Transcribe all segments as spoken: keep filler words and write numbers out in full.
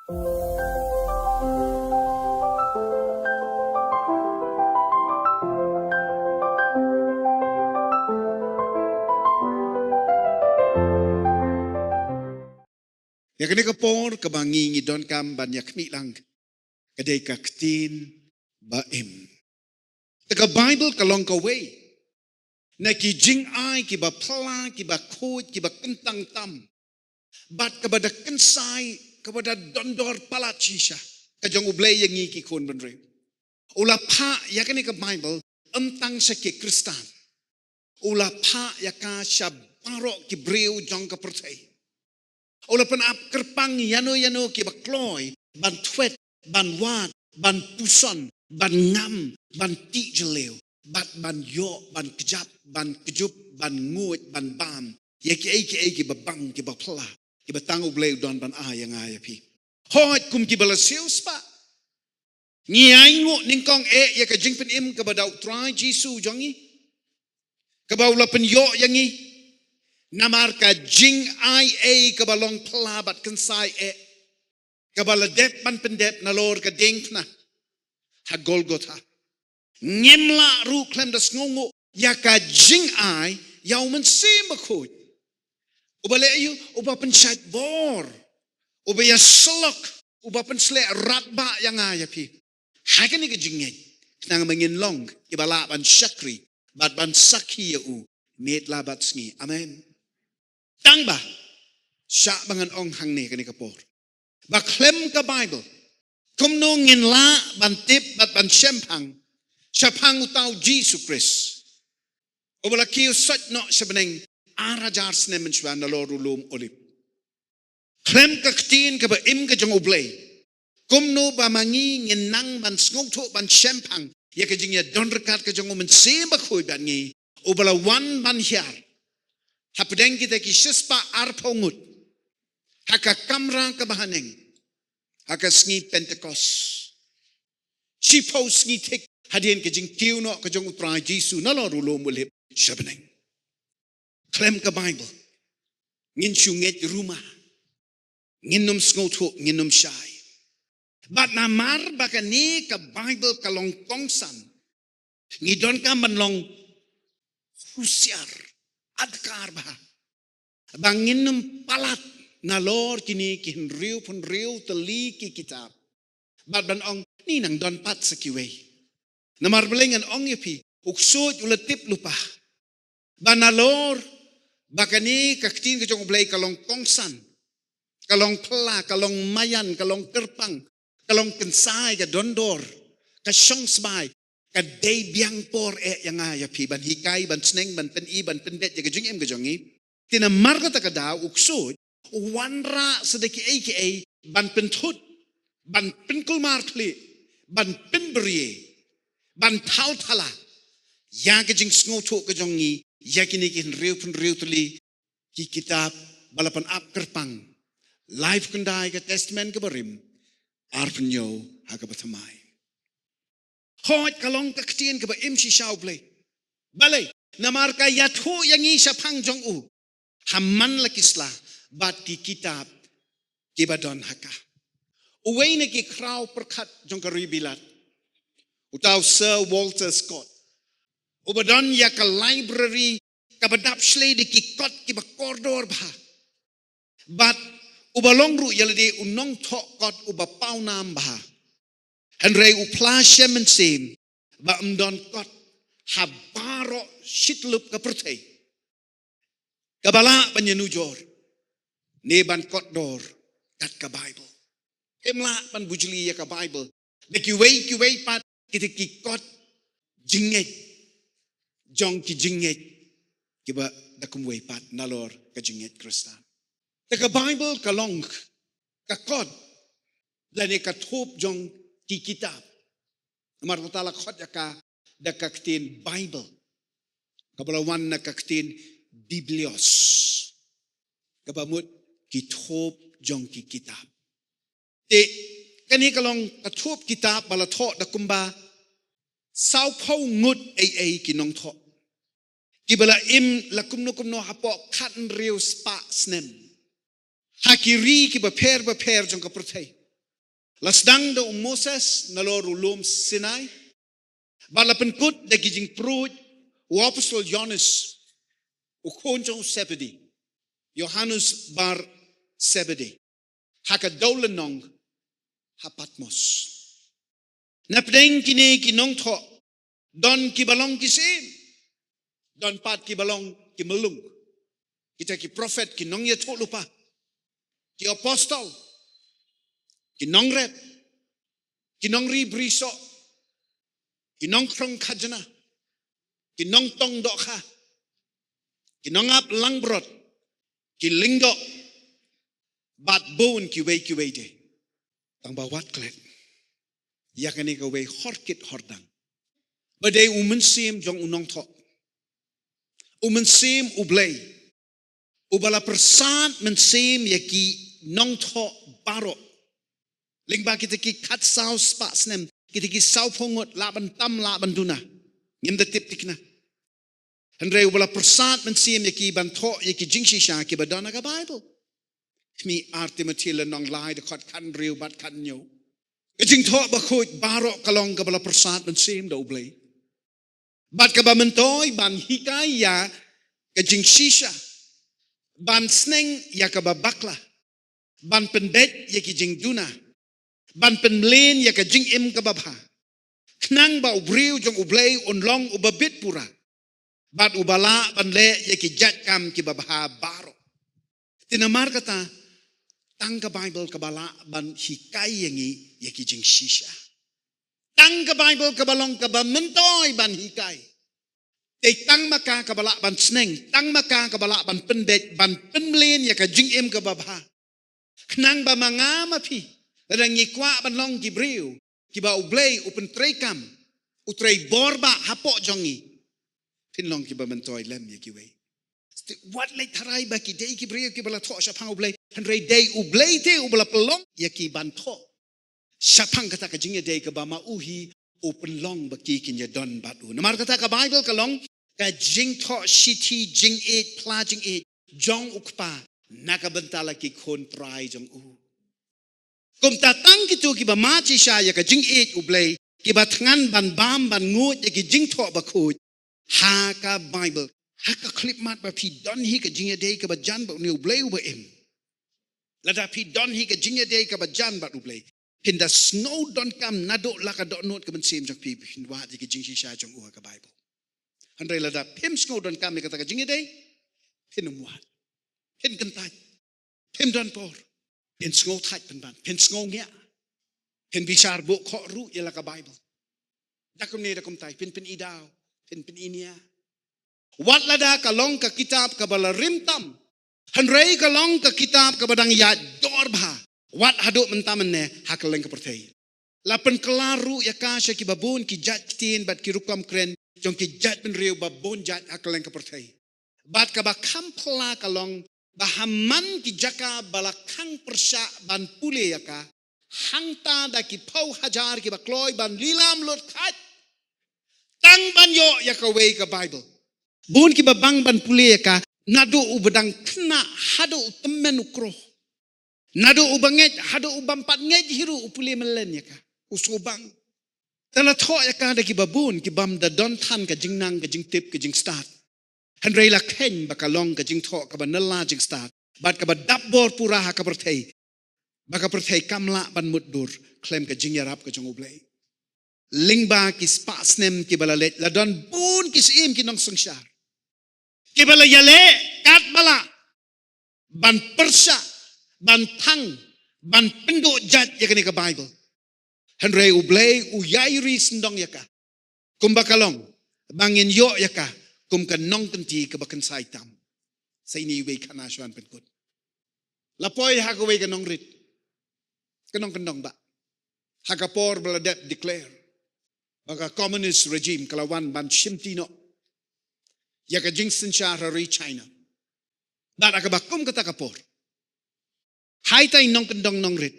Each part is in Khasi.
Ïa kane ka por kaba ngi ngi donkam ban ïa khmih lang ka dei ka ktien ba im. Te ka Baibl ka long kawei na ki jingai kiba phylla, kiba khuid, kiba kyntang tam, bad kaba da kynsai, kaba da dondor palat shisha ka jong U Blei ïa ngi ki khun bynriew. U la phah ïa kane ka Baibl ym tang sha ki Khristan, u la phah ïa ka sha baroh ki briew jong ka pyrthei. U la pynap kyrpang ïano ïano kiba kloi ban thwet, ban wad, ban puson, ban ngam, ban tih jylliew, bad ban ïoh, ban kjap, ban kjup, ban nguid, ban bam ïa kiei kiei kiba bang, kiba phylla, kiba tang U Blei u don ban ai ïa nga ïa phi. Hooid, kum kiba la siewspah, ngi ainguh nyngkong eh ïa ka jingpynim kaba da U Trai Jisu jong ngi, kaba u la pynïoh ïa ngi. Namar ka jingai ei kaba long phylla bad kynsai eh, kaba la dep ban pyndep nalor ka diengphna ha Golgotha. Ngim lah ruh khlem da sngewnguh ïa ka jingai ïa U Mynsiem Bakhuid, uba leh aïu? Uba pynshait bor, uba ïasyllok, uba pynshlur radbah ïa nga ïa phi ha kane ka jingngeit, khnang ba ngin long kiba lah ban shakri bad ban sakhi ïa u miet la bad sngi. Amen. Tang ba, shah ba ngan ong hangne kane ka por, ba khlem ka Baibl, kumno ngin lah ban tip bad ban shemphang shaphang uta U Jisu Khrist, uba la kiew sot noh sha bneng ar hajar snem mynshuwa nalor u lum Olib? Khlem ka ktien kaba im ka jong U Blei, kumno ba ma ngi ngin nang ban sngewthuh, ban shemphang ïa ka jingïadon ryngkat ka jong U Mynsiem Bakhuid bad ngi, uba la wan ban hiar hapdeng kita ki shispah arphew ngut ha ka kamra kaba haneng ha ka sngi Pentekost, shiphew sngi thik hadien ka jingkiew noh ka jong U Trai Jisu nalor u lum Olib sha bneng? Khlem ka Baibl, ngin shu ngeit rumor, ngin ym sngewthuh, ngin ym shai. Bad namar ba kane ka Baibl ka long kongsan, ngi donkam ban long husiar, adkar bha, ba ngin ym palat nalor kine ki hynriewphew hynriew tylli ki kitab bad ban ong, ni nang don pat sa kiwei. Namar balei ngan ong ïa phi, u ksuid u la tip lypa ba nalor ba kane ka ktien ka jong U Blei ka long kongsan, ka long phylla, ka long maïan, ka long kyrpang, ka long kynsai, ka dondor, ka shongsbai, ka dei biang por eh ïa nga ïa phi ban hikai, ban sneng, ban pyni, ban pyndep ïa ka jingim ka jong ngi. Te namar kata ka daw u ksuid u wanrah sa da kiei kiei ban pynthut, ban pynkulmar khlieh, ban pynbriew, ban thaw thala ïa ka jingsngewthuh ka jong ngi ïa kine ki hynriewphew hynriew tylli ki kitab ba la pynap kyrpang, laiphew khyndai ka Testament kaba rim, arphew hynñiew ha kaba thymmai. Hooid, ka long ka ktien kaba im shisha U Blei. Balei? Namar ka ïathuh ïa ngi shaphang jong u ha man la ki sla bad ki kitab kiba don ha ka. Uwei na ki khraw pyrkhat jong ka ri Bilat, uta u Sir Walter Scott, uba don ïa ka library kaba dap shlei da ki kot kiba kordor bha, bad uba long ruh ïa lade u nongthoh kot uba pawnam bha, hynrei u phla shem mynsiem ba ym don kot ha baroh shityllup ka pyrthei kaba lah ban ïanujor ne ban kotdor kat ka Baibl. Ym lah ban bujli ïa ka Baibl da kiwei kiwei pat kita ki kot jingngeit jong ki jingngeit kiba da kumwei pat nalor ka jingngeit Khristan. Te ka Baibl ka long ka kot lane ka thup jong ki kitab. Namar kata la khot ïa ka da ka ktien Baibl, kaba la wan na ka ktien biblios, kaba mut ki thup jong ki kitab. Te kane ka long ka thup kitab ba la thoh da kumba sawphew ngut ei ei ki nongthoh kiba la im la kumno kumno hapoh khathynriew spah snem ha ki ri kiba pher ba pher jong ka pyrthei. La sdang da u Moses nalor u lum Sinai, bad la pynkut da ki jingpyrshah u apostol Johannes, u khun jong u Sebedi, Johannes bar Sebedi, ha ka dewlynnong ha Patmos. Napdeng kine ki nongthoh, don kiba long ki syiem, don pat kiba long ki myllung. Kita ki prophet, ki nongïathuhlypa, ki apostol, ki nongrep, ki nongri brisoh, ki nongkhrong khajna, ki nongtong dohkha, ki nongap langbrot, ki lyngdoh, bad bun kiwei kiwei de. Tang ba wat klet ïa kane kawei horkit hordang, ba dei u mynsiem jong u nongthoh, u mynsiem U Blei, uba la pyrsad mynsiem ïa ki nongthoh baroh. Lyngba kita ki khatsaw spah snem, kita ki sawphew ngut, lah ban tam lah ban duna, ngim da tip thikna. Hynrei uba la pyrsad mynsiem ïa ki ban thoh ïa ki jingshisha kiba don ha ka Baibl. Khmih ar Timothi lynnong lai, dkhot khathynriew bad khathynñiew. Ka jingthoh bakhuid baroh ka long kaba la pyrsad mynsiem da U Blei, bad kaba myntoi ban hikai ïa ka jingshisha, ban sneng ïa kaba bakla, ban pynbeit ïa ki jingduna, ban pynmlien ïa ka jingim kaba bha, khnang ba u briew jong U Blei un long uba bit pura, bad uba lah ban leh ïa ki jait kam kiba bha baroh. Te namar kata, tang ka Baibl kaba lah ban hikai ïa ngi ïa ki jingshisha. Tang ka Baibl kaba long kaba myntoi ban hikai. Te tang ma ka kaba lah ban sneng, tang ma ka kaba lah ban pynbeit, ban pynmlien ïa ka jingim kaba bha. Khnang ba ma nga ma phi, lada ngi kwah ban long ki briew kiba U Blei u pyntreikam, u trei bor bah hapoh jong ngi, phin long kiba myntoi lem ïa kiwei. Wat leh tharai ba ki dei ki briew kiba la thoh shaphang U Blei, hynrei dei U Blei te uba la pynlong ïa ki ban thoh shaphang kata ka jingïadei kaba ma u hi u pynlong ba ki kin ïadon bad u. Namar kata ka Baibl ka long ka jingthoh shithi jingïeit, phla jingïeit jong U Kpa na ka bynta la ki khun trai jong u. Kumta tang kito kiba mad shisha ïa ka jingïeit U Blei, kiba thngan ban bam ban nguid ïa ki jingthoh bakhuid ha ka Baibl. Ha ka khyllipmat ba phi don hi ka jingïadei kaba jan bad une U Blei uba im, lada phi don hi ka jingïadei kaba jan bad U Blei, phin da sngew donkam naduh la ka dohnud ka mynsiem jong phi, phin wad ïa ka jingshisha jong u ha ka Baibl. Hynrei lada phim sngew donkam ïa kata ka jingïadei, phin ym wad, phin kyntait, phim don por, phin sngew thait pynban, phin sngew ngiah, phin bishar buh khoh ruh ïa la ka Baibl. Da kumne da kumtai, phin pyni daw, phin pyni nia. Wat lada ka long ka kitab kaba la rim tam, hynrei ka long ka kitab kaba dang ïaid dor bha wat haduh mynta mynne ha kylleng ka pyrthei. La pynkylla ruh ïa ka sha kiba bun ki jait ktien bad ki rukom kren jong ki jaitbynriew ba bun jait ha kylleng ka pyrthei. Bad kaba kham phylla ka long ba ha man ki jaka ba la khang pyrshah ban pule ïa ka, hangta da ki phew hajar kiba kloi ban lilam lut khait tang ban ïoh ïa kawei ka Baibl. Bun kiba bang ban pule ïa ka, naduh uba dang khynnah haduh u tymmen u kroh, naduh uba ngeit haduh u bym pat ngeit hi ruh u pule mlien ïa ka, u sngewbang. Te la thoh ïa ka da kiba bun, ki bym da don than ka jingnang, ka jingtip, ka jingstad. Hynrei la kheiñ ba ka long ka jingthoh kaba nylla jingstad bad kaba dap bor pura ha ka pyrthei, ba ka pyrthei kam lah ban mutdur khlem ka jingïarap ka jong U Blei. Lyngba ki spah snem kiba la leit, la don bun ki syiem, ki nongsynshar, kiba la ïaleh katba lah ban pyrshah, ban thang, ban pynduh jait ïa kane ka Baibl. Hynrei U Blei u ïai ri syndon ïa ka, kumba ka long, ba ngin ïoh ïa ka kum ka nongkynti kaba kynsai tam. Sa ine iwei i khana shuwa ban pynkut. La poi ha kawei ka nongrit, ka nongkyndong bah, ha ka por ba la dep declare ba ka communist regime ka la wan ban shimti noh ïa ka jingsynshar ha ri China. Bad ha kaba kum kata ka por, haitai nongkyndong nongrit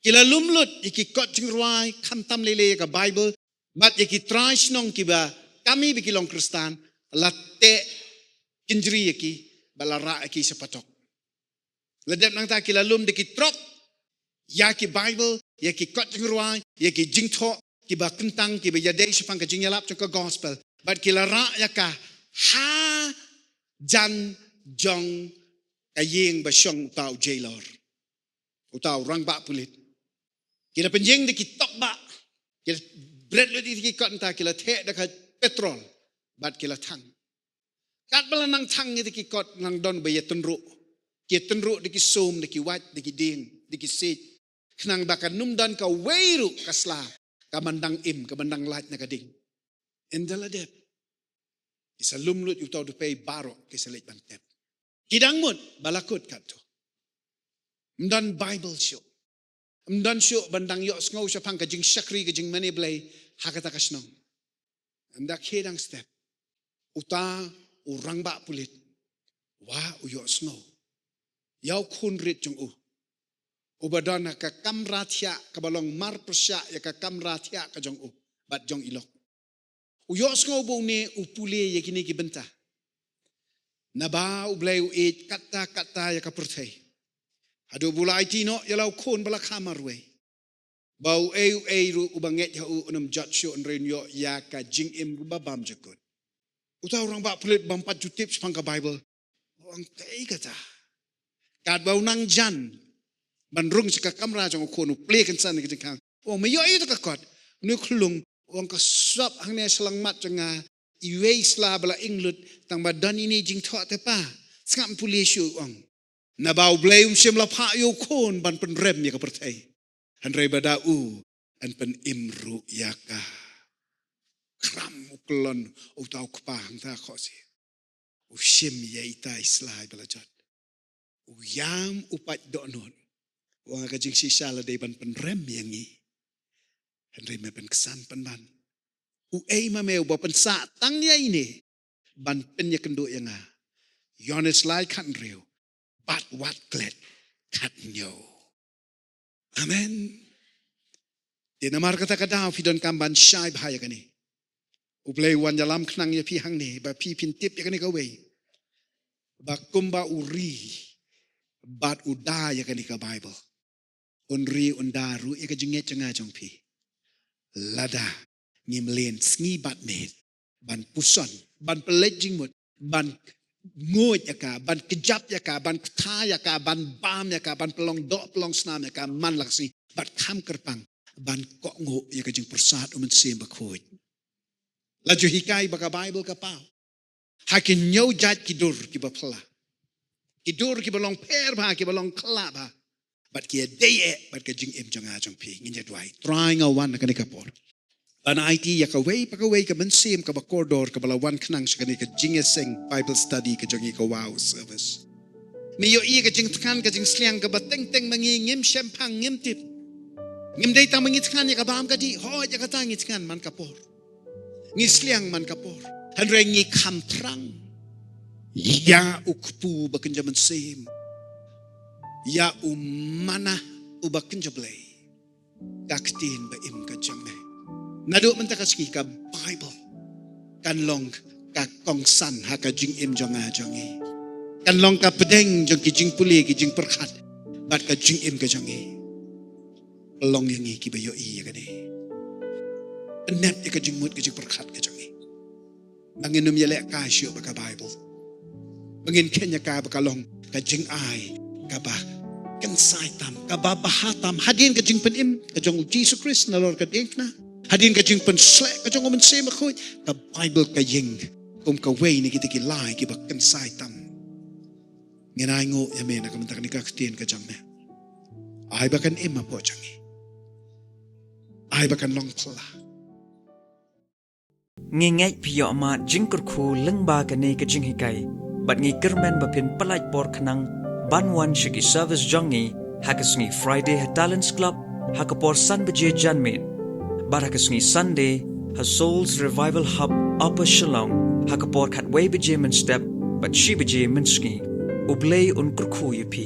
ki la lum lut ïa ki kot jingrwai khamtam lei lei ïa ka Baibl, bad ïa ki trai shnong kiba kami ba ki long Khristan, la teh kynjri ïa ki, ba la rah ïa ki sha patok. La dep nangta ki la lum da ki trok ïa ki Baibl ïa ki kot jingrwai, ïa ki jingthoh kiba kyntang, kiba ïadei shaphang ka jingïalap jong ka gospel. Bad ki la rah ïa ka ha jan jong ka ïing ba shong uta u jailor, uta u rangbah pulit. Ki la pynïeng da ki tokbah, ki la bret lut ïa ki kot mynta, ki la theh da ka petrol, bad ki la thang. Katba la nang thang ïa ki kot, nang don ba ïatynruh. Ki ïatynruh da ki sum, da ki wait, da ki dieng, da ki siej. Khnang ba kan ym don kawei ruh ka sla kaban dang im, kaban dang lait na ka ding. Ynda la dep, ki sa lum lut ïa uta u dpei baroh, ki sa leit ban tep. Ki dang mut ba la kut katto. Ym don Baibl shuh. Ym don shuh ban dang ïohsngew shaphang ka jingshakri, ka jingmane Blei ha kata ka shnong. Ynda khie dang step, uta u rangbah pulit, wa u ïohsngew ïa u khun rit jong u, uba don ha ka kamra thiah kaba long marpyrshah ïa ka kamra thiah ka jong u bad jong i lok. U ïohsngew ba une u pule ïa kine ki bynta. Naba U Blei u ïeit katta katta ïa ka pyrthei, haduh ba u la aiti noh ïa la u khun ba la kha marwei, ba uei uei ruh uba ngeit ha u un ym jot shuh, hynrei un ïoh ïa ka jingim ruh ba bymjukut. Uta u rangbah pulit bym pat ju tip shaphang ka Baibl, u ong, kaei kata? Katba u nang jan ban rung sha ka kamra jong u khun, u plie kynsan ïa ka jingkhang, u ong, me ïohi ïa ka kot? Une u khyllung, u ong, ka sop hangne sha langmat jong nga, iwei i sla ba la ing lut, tang ba don ine i jingthoh te pa. Sngap, ym pule shuh, u ong. Naba U Blei um shym la phah ïa u khun ban pynrem ïa ka pyrthei, hynrei ba da u yn pynim ruh ïa ka. Khram u kyllon uta u kpa hangta khohsiew. U shim ïa ita i sla ba la jot. U ïam, u pait dohnud. U ong, ka jingshisha la dei ban pynrem ïa ngi, hynrei me pynksan pynban. Uei ma me uba pynsah tang ïa ine ban pynïakynduh ïa nga? Ïoannis lai khathynriew, bad wat klet khathynñiew. Amen. Te namar kata ka daw phi donkam ban shai bha ïa kane. U Blei u wan ïalam khnang ïa phi hangne, ba phi phin tip ïa kane kawei, ba kumba u ri bad u da ïa kane ka Baibl, un ri un da ruh ïa ka jingngeit jong nga jong phi, lada ngim len sngi bad miet ban puson, ban pynleit jingmut, ban nguid ïa ka, ban kjap ïa ka, ban kta ïa ka, ban bam ïa ka, ban pynlong doh pynlong snam ïa ka man la ka sngi, bad kham kyrpang ban kohnguh ïa ka jingpyrsad U Mynsiem Bakhuid. La ju hikai ba ka Baibl ka paw ha ki hynñiew jait ki dur kiba phylla, ki dur kiba long pher bha, kiba long khlaiñ bha, bad ki ïadei eh bad ka jingim jong nga jong phi. Ngin ïa duwai. Trai, nga wan ha kane ka por ban aiti ïa kawei pa kawei ka mynsiem kaba kordor kaba la wan khnang sha kane ka jingïaseng Bible study ka jong ngi, ka Wow Service. Me ïohi ïa ka jingthngan, ka jingsliang kaba teng teng ma ngi ngim shemphang, ngim tip. Ngim dei tang ma ngi thngan ïa ka bam ka dih, hooid ïa kata ngi thngan man ka por, ngi sliang man ka por, hynrei ngi kham thrang ïa u kpu ba kynja mynsiem, ïa u manna uba kynja Blei, ka ktien ba im ka jong me. Naduh mynta ka sngi ka Baibl kan long ka kongsan ha ka jingim jong nga jong ngi, kan long ka pdeng jong ki jingpule, ki jingpyrkhat bad ka jingim ka jong ngi. Pynlong ïa ngi kiba ïohi ïa kane. Pynnep ïa ka jingmut ka jingpyrkhat ka jong ngi, ba ngin ym ïalehkai shuh bad ka Baibl, ba ngin kheiñ ïa ka ba ka long ka jingai kaba kynsai tam, kaba bha tam, hadien ka jingpynim ka jong U Jisu Khrist nalor ka diengphna, hadien ka jingpynsleh ka jong U Mynsiem Bakhuid, ka Baibl ka ïeng kum kawei na kita ki lai kiba kynsai tam. Ngin ainguh ïa me na ka bynta kane ka ktien ka jong me. Ai ba kan im hapoh jong ngi. Ai ba kan long phylla. Ngi ngeit phi ïoh mad jingkyrkhu lyngba kane ka jinghikai, bad ngi kyrmen ba phin pyllait por khnang ban wan sha ki service jong ngi ha ka sngi Friday ha Talents Club ha ka por san baje janmiet, bad ha ka sngi Sunday ha Souls Revival Hub, Upper Shillong, ha ka por khatwei baje mynstep bad shi baje mynsngi. U Blei un kyrkhu ïa phi.